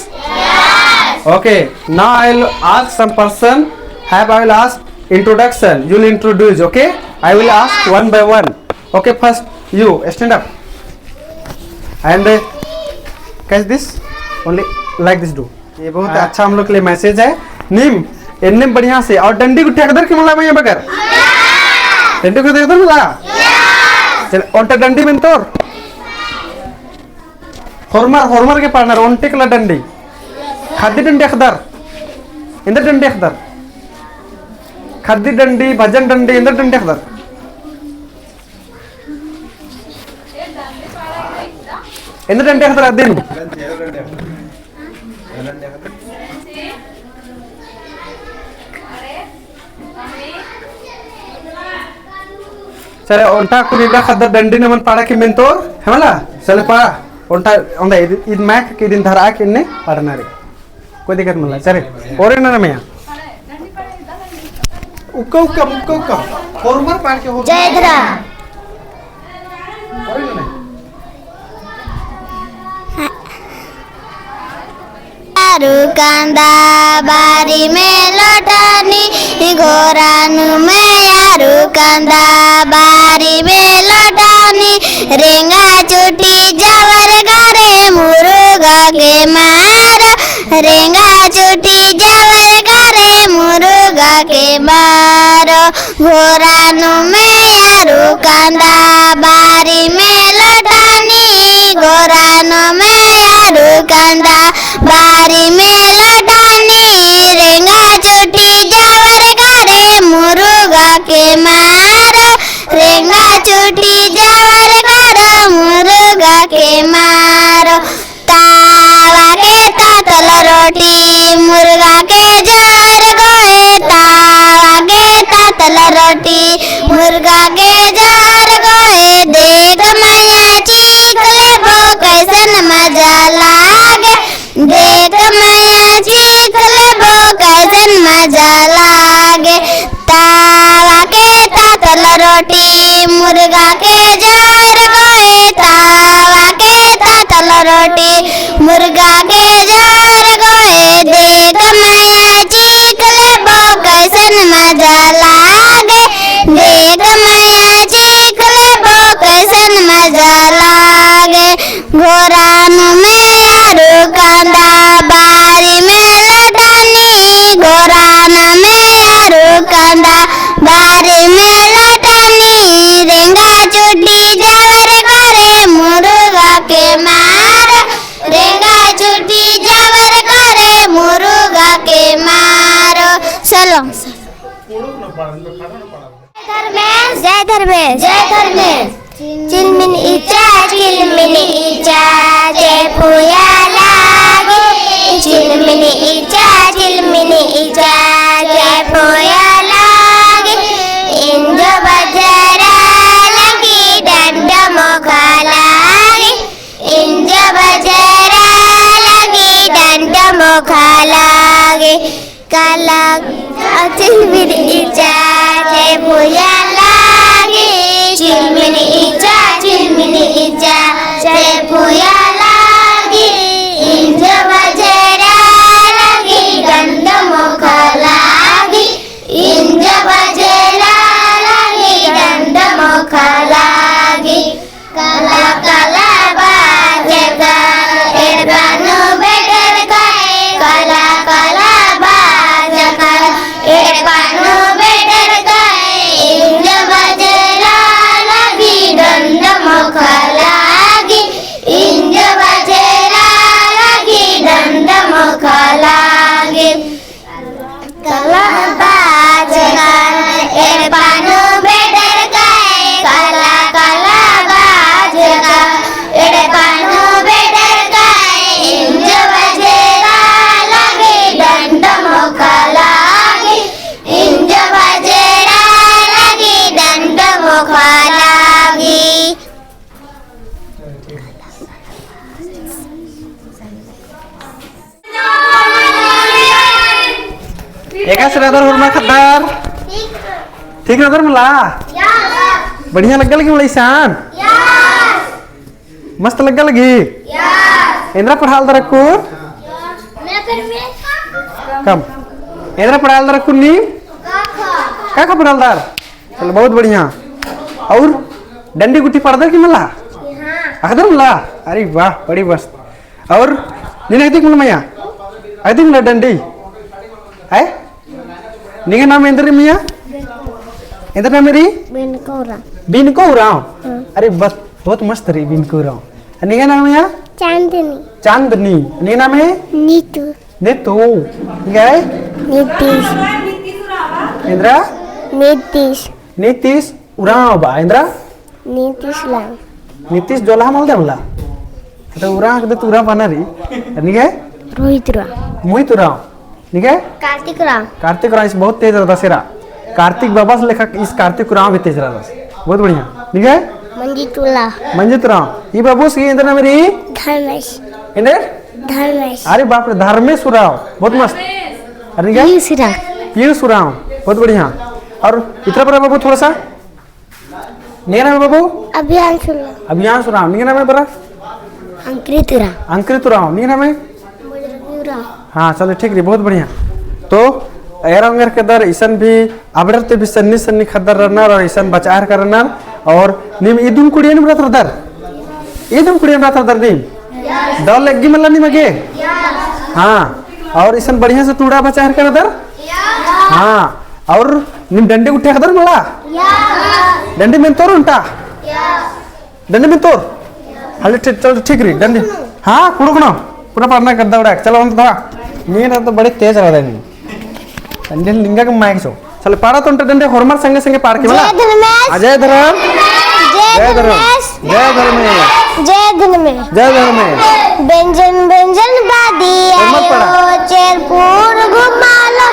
Okay, now I will ask some person, have I will ask introduction, you will introduce, okay? I will ask one by one. Okay, first you stand up. And, uh, catch this, only like this do. ये बहुत हाँ। अच्छा हम लोग के लिए message है। नीम, एन्ने बढ़िया से, और डंडी गुट्ठी अख़दर की मला मइय्याँ बगर? डंडी गुट्ठी अख़दर मला? चल, ओन्टा डंडी मेन्तोर। होरमर, होरमर गे पाड़नर, ओन्टे कला डंडी। खद्दी डंडी अख़दर। एन्देर डंडी अख़दर। खद्दी डंडी, भजन डंडी, एन्देर डंडी अख़दर। एन्देर डंडी अख़दर अदिन। चले, ओन्टा कुन इबड़ा ख़द्दर डंडी नमन पाड़ा की मेन्तोर, है मला? चले पाड़ा, ओन्टा, ओन्टा इद, इद mic की इदिन धरआ की एन्ने पाड़ना रई। कोई दिक्कत मला, चले। और ना मइय्याँ। उक्का, उक्का, उक्का, उक्का। होरमर पाड़ के होरमर। जय धरा। और ना। आरु कांदा बारी में लौटानी, घोरा नू मैं आरु कांदा बारी में लौटानी, रेंगा चुटी जावर गारे मुरुगा के मारो, रेंगा चुटी जावर गारे मुरुगा के मारो। घोरा नू मैं आरु कांदा बारी में लौटानी, घोरा नू मैं आरु कांदा बारी में लौटानी, रेंगा चुटी जावर गारे मुरुगा के मारो, रेंगा चुटी जावर गारे मुरुगा के मारो। तावा के तातल रोटी, मुर्गा के जोर गोए। तावा के तातल रोटी, मुर्गा के जोर गोए। देख मया चीख लेबो, कैसन मजा लागे। देख मया चीख लेबो, कैसन मजा लागे। तावा के तातल रोटी, मुर्गा के जोर गोए। तावा के तातल रोटी, मुर्गा के जोर गोए। देख मया चीख लेबो, कैसन मजा लागे। देख मया चीख लेबो, कैसन मजा लागे। घोरा नू मैं आरु कांदा बारी में लौटानी, घोरा नू मैं आरु कांदा बारी में लौटानी, रेंगा चुटी जावर गारे मुरुगा के मारो, रेंगा चुटी जावर गारे मुरुगा के मारो। चलो। धर्मेस। जय धर्मेस। जय धर्मेस। चिलमिन इचा, चिलमिन इचा, चेपुया लागी। चिलमिन इचा, चिलमिन इचा, चेपुया लागी। इंजो बजरा लागी, डंडो मोखा लागी। इंजो बजरा लागी, डंडो मोखा लागी। काला चिलमिन इचा, चेपुया लागी। चिलमिन इचा, चिलमिन इचा, चेपुया लागी। इंजो बजरा लागी, डंडो मोखा लागी। इंजो बजरा लागी, डंडो मोखा लागी। काला काला बाजका एड़पा नू बेटर काए, काला काला बाजका एड़पा नू बेटर काए, इंजो बजरा लागी, डंडो मोखा लागी, इंजो रअदर होरमा ख़द्दर? ठीक रअदर मला? बढ़िया लग्गा लगी मला इसन? मस्त लग्गा लगी? एन्दरा पढ़ालदर अक्कुन? कम। एन्दरा पढ़ालदर अक्कुन नीम? क ख पढ़ालदर? चलो, बहुत बढ़िया। और डंडी गुट्ठी पाड़दर की मला? अख़दर मला? अरे वाह, बड़ी मस्त। और नीन अख़दी मला मइय्याँ? अख़दी मला डंडी? आय? निंग्है नाम एन्दर रई मइय्याँ? एन्दर नाम रई? बिनको उराँव। बिनको उराँव? हाँ। अरे बस, बहुत मस्त रई बिनको उराँव। निंग्है नाम मइय्याँ? चांदनी। चांदनी। निंग्है नाम है? नीतू। नीतू। निंग्है? नीतीश। एन्दरा? नीतीश। नीतीश उराँव बा, एन्दरा? नीतीश लांग। नीतीश जोलहा मलदय मला? तो उराँव अख़दय तो उराँव बअना रई। निंग्है? रोहित उराँव। मोहित उराँव। निंग्है? कार्तिक उराँव। कार्तिक उराँव, ईस बहुत तेज रअदस एरा। कार्तिक बाबस लेखा ईस कार्तिक उराँव भी तेज रअदस। बहुत बढ़िया। निंग्है? मंजीत उराँव। मंजीत उराँव। ई बाबुस गही एन्दर नाम रई? धर्मेश। एन्दर? धर्मेश। अरे बाप रे, धर्मेश उराँव। बहुत मस्त। अरे निंग्है? पीयूष उराँव। पीयूष उराँव। बहुत बढ़िया। और इतरा बरा बाबू थोड़ा सा। निंग्है नाम है बाबू? अभियांश उराँव। अभियांश उराँव। निंग्है नाम है बरा? अंकृत उराँव। अंकृत उराँव। निंग्है नाम है? बजरंगी उराँव। हाँ, चलो, ठीक रई, बहुत बढ़िया। तो एरा ओंगरकदर इसन भी अबड़र ती भी सन्नी सन्नी ख़द्दर रअनर और इसन बचार करनर। और नीम ई धुमकुड़िया नीम रअदर? ई धुमकुड़िया नीम रअदर नीम? दव लग्गी मला नीम गे? हाँ। और इसन बढ़िया से टूड़ा बचार करदर? हाँ। और नीम डंडी गुट्ठी अख़दर मला? डंडी मेनतोर ओन्टा? डंडी मेनतोर? हले ठीक, चल ठीक रई, डंडी। हाँ, कुँड़ुख़ नू। पूरा पाड़ना करदर उड़ाक। चलो, ओन्टा। नीन तो बड़े तेज रअदय नीन। डंडी निंगा के माइक चो। चलो, पाड़ा तो ओन्टा डंडी होरमर संगे संगे पाड़ के मला। जय धर्मेस। हाँ, जय धर्म। जय जय धर्म। धर्मेस। जय धर्मेस। जय धर्मेस। जय धर्मेस। बेंजन बेंजन बादी होरमर पाड़ा। आयो, चेरपुर घुमालो।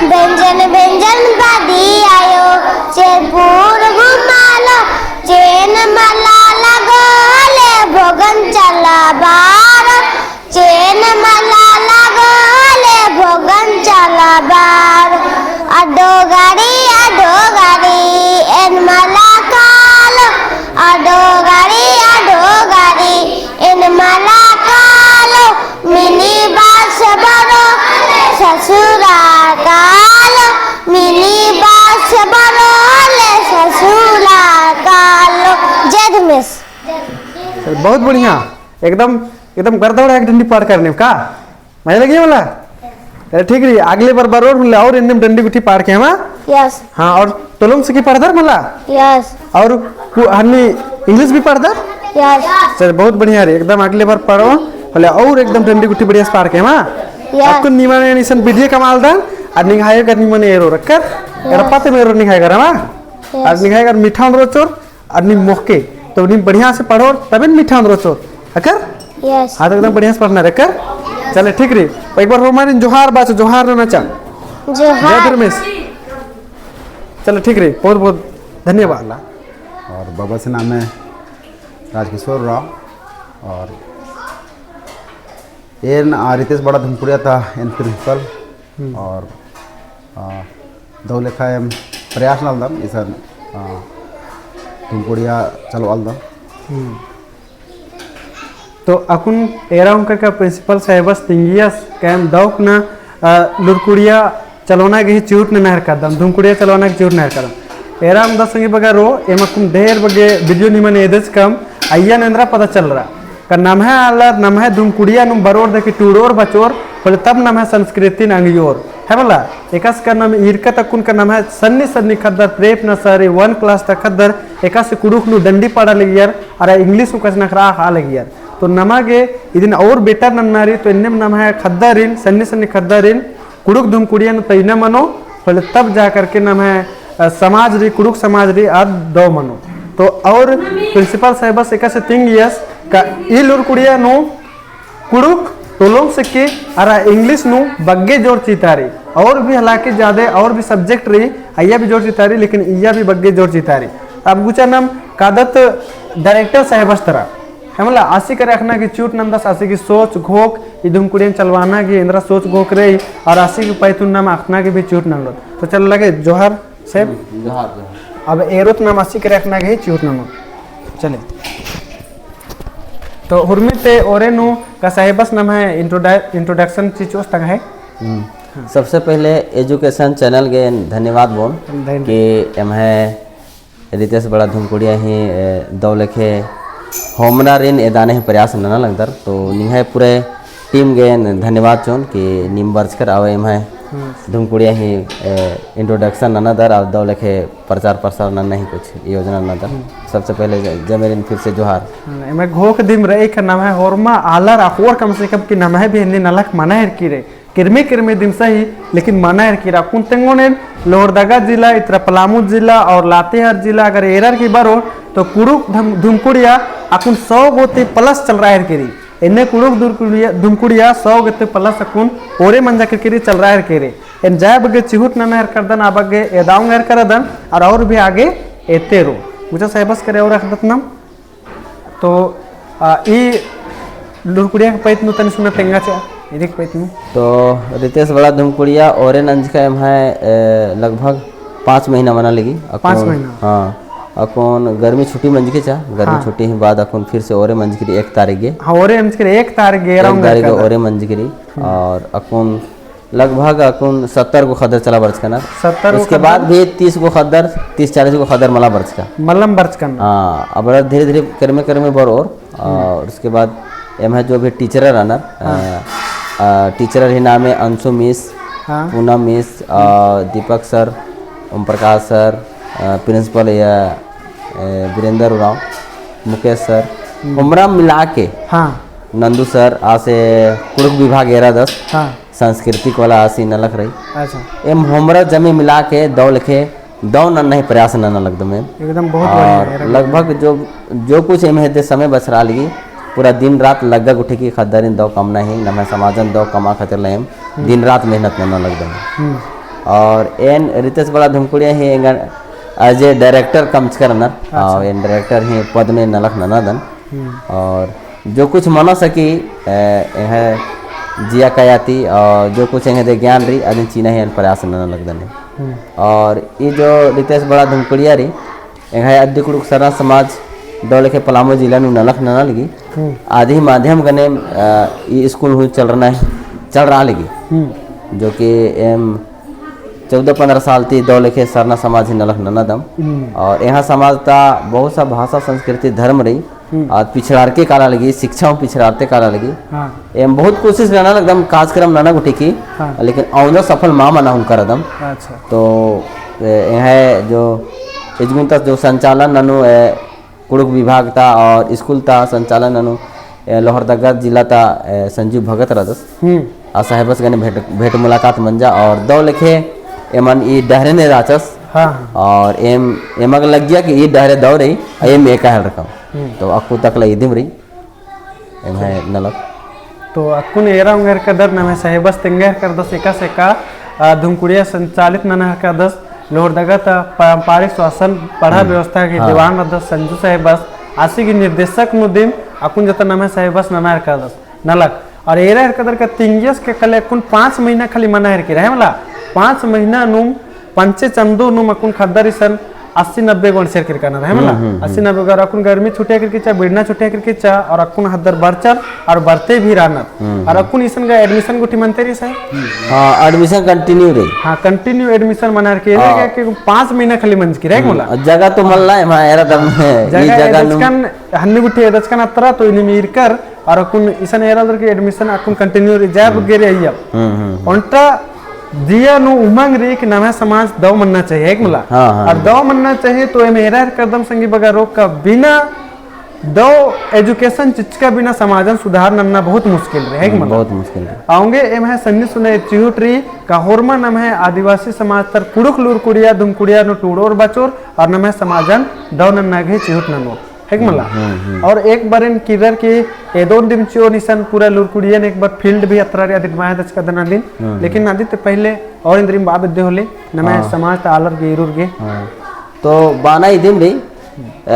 बेंजन बेंजन बादी आयो, चेरपुर घुमालो। चेन मला लगो ले भोगन चला बारो। चेन मला लगो ले भोगन चला बारो। अड्डो गाड़ी, अड्डो गाड़ी, एन मला कालो। अड्डो गाड़ी, अड्डो गाड़ी, एन मला कालो। मिनी बस बरो ले ससुरा कालो। मिनी बस बरो ले ससुरा कालो। जय धर्मेस। बहुत बढ़िया, एकदम, एकदम गर्दा उड़ाक डंडी पाड़ करने का। मजा लगी मला? अरे ठीक रई, अगले बार बरोर होले और एन्नेम डंडी गुट्ठी पाड़ के हमा? Yes। हाँ, और तोलोंग सिकी पाड़दर मला? Yes। और कु-, हन्नी English भी पाड़दर? Yes। चल, बहुत बढ़िया रई, एकदम अगले बार पाड़ो, होले और एकदम डंडी गुट्ठी बढ़िया से पाड़ के हमा? Yes। अक्कुन निमन इसन विधि कमालदन, और निंग्है गर निमन एरोर अक्कर, yes। एड़पा ते एरोर निंग्है गर हमा? Yes। और निंग्है गर मीठा ओन्दरोर चोर, और नीम मोख़के, तो नीम बढ़िया से पढ़ोर, तबेन मीठा ओन्दरोर चोर। अक्कर? Yes। हाँ, तो एकदम बढ़िया से पढ़ना रे, अक्कर? चले, ठीक रई। एक बार होरमारिन जोहार बाचो, जोहार नना चा। जोहार। जय धर्मेस। चले, ठीक रई। बहुत, बहुत धन्यवाद। और बाबस नाम है राजकिशोर उराँव और एन, आ, रितेश बड़ा धुमकुड़िया ता एन principal। हम्म। और, आ, दव लेखा एम प्रयास नलदम इसन, आ, धुमकुड़िया चलवालदम। हम्म। तो अक्कुन एरा ओंगकर का principal साहेबस तिंगियस का एम दव कुना, आ, लुरकुड़िया चलवना गही चिहुट नना हेलरकदम, धुमकुड़िया चलवना गही चिहुट नना हेलरकदम। एरा ओंगदर संगी बगरो, एम अक्कुन ढेर बग्गे video निमन एदचकम, अइय्या एन्दरा पता चलरा। का नम्है आलर, नम्है धुमकुड़िया नुम बरोर देखी टूड़ोर बचोर, होले तब नम्है संस्कृतिन अंगियोर। है मला, एकासे का नम ईरकत अक्कुन का नम्है सन्नी सन्नी ख़द्दर, prep nursery, one class तक ख़द्दर, एकासे कुँड़ुख़ नू डंडी पाड़ा लगियर, अरा English नू कछनखरआ लगियर। तो नमा गे इदिन और better नन्ना रई, तो एन्नेम नम्है ख़द्दरिन, सन्नी सन्नी ख़द्दरिन, कुँड़ुख़ धुमकुड़िया नू तइना मनो, होले तब जा करके नम्है, अ, समाज रई, कुँड़ुख़ समाज रई, आद दव मनो। तो और principal साहेबस एकासे तिंगियस का ई लुरकुड़िया नू कुँड़ुख़, तोलोंग सिक्की, अरा English नू बग्गे जोर चितारी। और भी हालांकि जादे और भी subject रई, अइय्या भी जोर चितारी, लेकिन इय्या भी बग्गे जोर चितारी। अब गुचा नम कादत director साहेबस तरा। एमला आसी करे अख़ना गे चिहुट नन्दस, आसी की सोच घोख, ई धुमकुड़ियन चलवाना गे एन्दरा सोच घोख रई, और आसी की पैथुन नाम अख़ना गे भी चिहुट नन्दस। तो चल लगे, जोहार साहेब। हम्म, जोहार, जोहार। अब एरोत नाम आसी करे अख़ना गे चिहुट नन्दस। चले। तो हुरमी ते ओरे नू का साहेबस नम्है introdu-, introduction चिचोस तंग्है। हम्म। हाँ। सबसे पहले Education Channel गे धन्यवाद बओन धन्य- कि एम्है रितेश बड़ा धुमकुड़िया ही, ए, दव लेखे होमनारिन एदाने ही प्रयास नना लगदर। तो निंग्है पूरे team गे धन्यवाद चिओन कि नीम बरचकर आवे एम्है हम्म। धुमकुड़िया ही, ए, introduction ननादर और दव लेखे प्रचार प्रसार नना ही कुछ योजना ननादर। हम्म। सबसे पहले ज-, जमेरिन फिर से जोहार। हाँ, एम्है घोख दिम रई का नम्है होरमा आलर अख़ोर कम से कम कि नम्है भी हिन्दी नलख मना हेरकी रई। किरमे किरमे दिम सही, लेकिन मना हेरकी रई। अक्कुन तेंगोन एन लोहरदगा जिला, इतरा पलामू जिला और लातेहार जिला अगर एरर की बरो, तो कुँड़ुख़ धम-, धुमकुड़िया अक्कुन सौ गो ती plus चलरआ हेरकी रई। एन्ने कुँड़ुख़ धुमकुड़िया, धुमकुड़िया सौ गो ती plus अक्कुन ओरे मंजा केरकी रई, चलरआ हेरकी रई। एन जाय बग्गे चिहुट नना हेरकदन, आ बग्गे एदाओंग हेरकदन, और, और भी आगे एते रओ। मुझे साहेबस करे और अख़दत नाम। तो, आ, ई लुरकुड़िया के पैत नू तनी सुना तेंगा चा, इदी के पैत नू। तो रितेश बड़ा धुमकुड़िया ओरे नंजका एम्है, ए, लगभग पाँच महीना मना लगी। अक्कुन, पाँच महीना? हाँ, अक्कुन गर्मी छुट्टी मंजकी चा, गर्मी हाँ। छुट्टी ही बाद अक्कुन फिर से ओरे मंजकी रई एक तारीख गे। हाँ, ओरे मंजकी रई एक तारीख गे, एक तारीख गे ओरे मंजकी रई। हम्म। और अक्कुन लगभग अक्कुन सत्तर गो ख़द्दर चला बरचकनर। सत्तर गो उसके बाद भी तीस गो ख़द्दर, तीस चालीस गो ख़द्दर मला बरचका। मलम बरचकन। हाँ, अब धीरे-धीरे करमे-करमे बरओर, हम्म। और उसके बाद एम्है जो भी teacher रअनर, हाँ। अ, अ, teacher ही नामे अंशु miss, हाँ। पूनम miss, अ, हम्म। दीपक sir, ओम प्रकाश sir, अ, principal या, अ, वीरेंद्र उराँव, मुकेश sir, हम्म। हमरा मिला के हाँ। नंदू sir, आसे कुँड़ुख़ विभाग एरादस। हाँ। सांस्कृतिक वाला आसी नलख रई। अच्छा। एम हमरा जमे मिला के दव लेखे दव नन्ना ही प्रयास नन्ना लगदम एम। एकदम बहुत बढ़िया और है, लगभग जो, जो कुछ एम्है दे समय बछरआ लगी, पूरा दिन रात लग्गा गुट्ठी की ख़द्दारिन दव कमना ही, नम्है समाजन दव कमआ खातिर ला एम हम्म। दिन रात मेहनत नन्ना लगदम। हम्म। और एन रितेश बड़ा धुमकुड़िया ही एंगन as a director कमचकर नर, अच्छा। और एन director ही पद में नलख ननादन। हम्म। और जो कुछ मना सकी, ए, एंग्है जिया कया ती, और जो कुछ एंग्है दे ज्ञान रई, अदिन चिना ही एन प्रयास नना लगदन। हम्म। और ई जो रितेश बड़ा धुमकुड़िया रई, एंग्है अद्दी कुँड़ुख़ सरना समाज दव लेखे पलामू जिला नू नलख नना लगी। हम्म। आदि माध्यम गने, अ, ई school हूँ चलरना ही, चलरआ लगी। हम्म। जो कि एम चौदह पन्द्रह साल ती दव लेखे सरना समाज ही नलख ननादम। हम्म। और एंग्है समाज ता बहुत सा भाषा, संस्कृति, धर्म रई। हम्म। और पिछड़ारके काला लगी, शिक्षा हूँ पिछड़ारते काला लगी। हाँ। एम बहुत कोशिश नना लगदम कार्यक्रम नना गुट्ठी की, हाँ। लेकिन औंदा सफल मा मना हूँ करदम। अच्छा। तो, ए, एंग्है जो इजगुन तस जो संचालन ननू, ए, कुँड़ुख़ विभाग ता और school ता संचालन ननू, ए, लोहरदगा जिला ता, ए, संजीव भगत रअदस। हम्म। आ साहेबस गने भेंट, भेंट मुलाकात मंजा और दव लेखे एमन ई डहरे ने राचस। हाँ, हाँ। और एम, एमग लग्गिया कि ई डहरे दव रई, एम एका हेलरकम। हम्म। तो अक्कु तक ला इदिम रई। एम्है नलख। तो अक्कुन एरा ओंगेर कदर नम्है साहेबस तेंगेर करदस एकासे का, आ, धुमकुड़िया संचालित नना हेलरकदस, लोहरदगा ता पारंपरिक स्वास्थ्य पड़हा हम्म। व्यवस्था के हाँ। दीवान रअदस संजू साहेबस, आसी की निर्देशक नू दिम अक्कुन जता नम्है साहेबस नना हेलरकदस नलख। और एरा हेलरकदर का तिंगियस के कले अक्कुन पाँच महीना खाली मना हेलरकी रई मला, पाँच महीना नू पंचे चंदो नू अक्कुन ख़द्दर इसन अस्सी नब्बे गो अंड़सर केरकनर, है मला? हम्म, हम्म, अस्सी नब्बे गो, अक्कुन गर्मी छुट्टिया केरकी चा, बिड़ना छुट्टिया केरकी चा, और अक्कुन ख़द्दर बरचर, और बरते भी रअनर। हम्म, और हम्म। अक्कुन इसन गा admission गुट्ठी मनते रई सर? हाँ, admission continue रई। हाँ, continue admission मना हेलरकी, हाँ। क्या कि पाँच महीना खाली मंजकी रई हम्म, मला। जगह तो मल्ला है, हाँ, एरा दम है। जगह ई जगह नू एदचकन, हन्नी गुट्ठी एदचकन अत्रा, तो इन्नी मीर कर, और अक्कुन इसन एरा दर की admission अक्कुन continue रई, जब हम्म। गेरे अइया। हम्म, हम्म, हम्म। ओन्टा जिया नू उमंग रई कि नम्है समाज दव मन्ना चाहिए, है कि मला? हाँ, हाँ, और हाँ। दव मन्ना चाहिए, तो एम एरा हेलरकदम संगी बगरो का बिना दव education चिच्चका बिना समाजन सुधार नन्ना बहुत मुश्किल रई, है कि हम्म, मला? बहुत मुश्किल रई। औंगे एम्है सन्नी सुने चिहुट रई का होरमा नम्है आदिवासी समाज तर कुँड़ुख़ लूरकुड़िया, धुमकुड़िया नू टूड़ोर बचोर और नम्है समाजन दव नन्ना गे चिहुट ननोर। है कि मला? हम्म, हम्म, हम्म। और एक बार एन किर्रर की एदोन दिम चिओन इसन पूरा लूरकुड़ियन एक बार field भी अत्रा रई अदिन माया दचका दना दिन। हम्म, लेकिन हम्म। अदी ते पहले और इन्द्रिम बआ बेद्दे होले, नम्है हाँ। समाज ता आलर गे, ईरूर गे। हाँ। तो बअना इदिम रई, अ,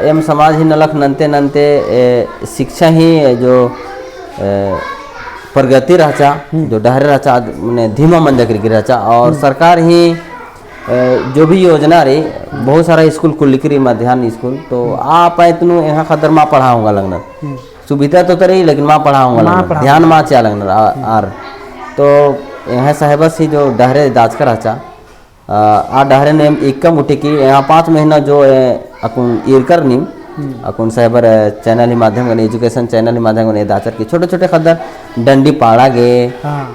एम समाज ही नलख नन्ते नन्ते, ए, शिक्षा ही जो, ए, प्रगति रहचा, हम्म। जो डहरे रहचा, आद मने धीमा मंजा करिकी रहचा, और हम्म। सरकार ही, ए, जो भी योजना रई, बहुत सारा स्कूल खुल्लिकी रई, मध्यान्ह स्कूल, तो हम्म। आ पाएत नू एंगा ख़द्दर मा पढ़आ ओंगा लगनर। हम्म। सुविधा तो तरा रई, लेकिन मा पढ़आ ओंगा मा लगनर, पढ़आ ध्यान ओंगा। मा चिआ लगनर, आ, हम्म। आर। तो एंग्है साहेबस ही जो डहरे दाचका रहचा, अ, आ डहरे नू एम इक्कम उठी की, एंगा पाँच महीना जो, ए, अक्कुन ईरकर नीम, हम्म। अक्कुन साइबर, अ, चैनल ही माध्यम गने, एजुकेशन चैनल ही माध्यम गने दाचर की छोटे-छोटे ख़द्दर डंडी पाड़ा गे, हाँ। अ,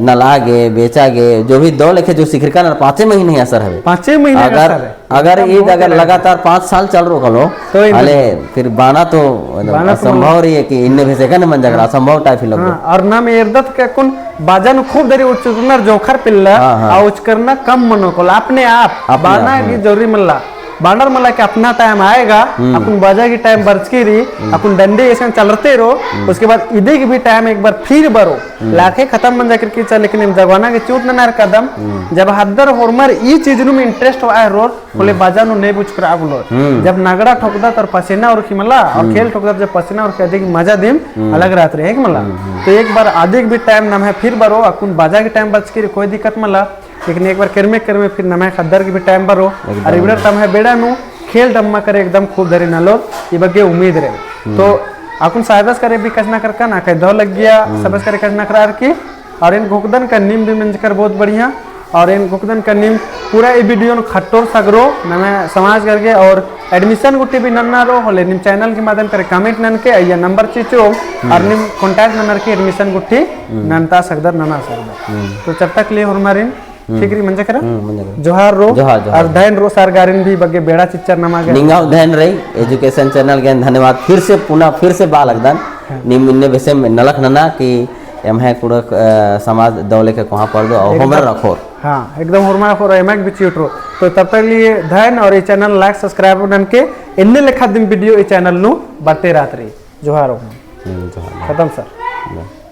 नला गे, बेचा गे, जो भी दव लेखे जो सिखरका ना पाँचे महीना ही असर हवे। पाँचे महीना का अगर, असर है। अगर एकदम ईद बहुत अगर तरह लगातार पाँच साल चल रओ कलो, तो इन हले फिर बाना तो बाना तो असंभव मतलब रई है कि इन्ने भेसे कने मंजा करा, हाँ। असंभव type ही लगो। हाँ, और नाम एरदत के अक्कुन बाजा नू खूब देरी उचकरनर जोंख़र पिल्ला, हाँ, हाँ। आ उचकरना कम मनो कोल, अपने आप, अपने बाना आप, की हाँ। जरूरी मल्ला। बानर मला कि अपना time आएगा, हम्म। अक्कुन बाजा की time बरचकी रई, हम्म। अक्कुन डंडी ऐसे चलरते रओ, हम्म। उसके बाद इदी की भी time एक बार फिर बरओ। हम्म। लाखे खतम मंजा करिकी रहचा, लेकिन एम जगवाना गे चिउट ननर कदम, हम्म। जब ख़द्दर होरमर ई चीज नू interest होआ है रोर, होले हम्म। बाजा नू ने उचकरआ बोलो। हम्म। जब नगड़ा ठोकदत और पसीना उरखी मला, और हम्म। खेल ठोकदत जब पसीना उरखी, अदी की मजा दिम हम्म। अलग रहत रई, है कि मला? हम्म, हम्म। तो एक बार अदी की भी time नम्है फिर बरओ, अक्कुन बाजा की time बरचकी रई, कोई दिक्कत मला, लेकिन एक बार केरमे केरमे फिर नम्है ख़द्दर की भी time बरओ, एकदम। और इबड़ा तम्है बेड़ा नू खेल डम्मा करे एकदम खूब धरी नलोर, ई बग्गे उम्मीद रई। हम्म। तो अक्कुन साहेबस करे भी कछनखरकन, अकय दव लग्गिया, हम्म। सबस करे कछनखरअर की, और एन घोखदन का नीम भी मंजकर बहुत बढ़िया, और एन घोखदन का नीम पूरा ई video नू खट्टोर सगरो, नम्है समाज करके, और admission गुट्ठी भी नन्ना रओ, होले नीम channel की माध्यम करे comment ननके, अइय्या number चिचो, हम्म। और नीम contact ननर की admission गुट्ठी हम्म। नन्ता सगदर, नना सगदर। हम्म। तो जब तक लिए होरमारिन, हम्म। ठीक रई, मंजा केरा? हम्म, मंजा केरा। जोहार रओ, जोहार, जोहार। और धैन रओ सरकारिन भी बग्गे बेड़ा चिच्चर नमा गे। निंगा धैन रई, education channel गे धन्यवाद। फिर से पुनः, फिर से बआ लगदन। हाँ। नीम इन्ने बेसे नलख नना कि एम्है कुँड़ुख़, अ, समाज दव लेखे कोहाँ परदो और एकदम। होरमर अख़ोर। हाँ, एकदम होरमर अख़ोर, एमा गे भी चिउट रओ। तो तब तक लिए धैन और ई channel like, subscribe ननके, एन्ने लेखा दिम video ई channel नू बरते रहत रई। जोहार रओ। हम्म, जोहार। खतम sir। जोहार।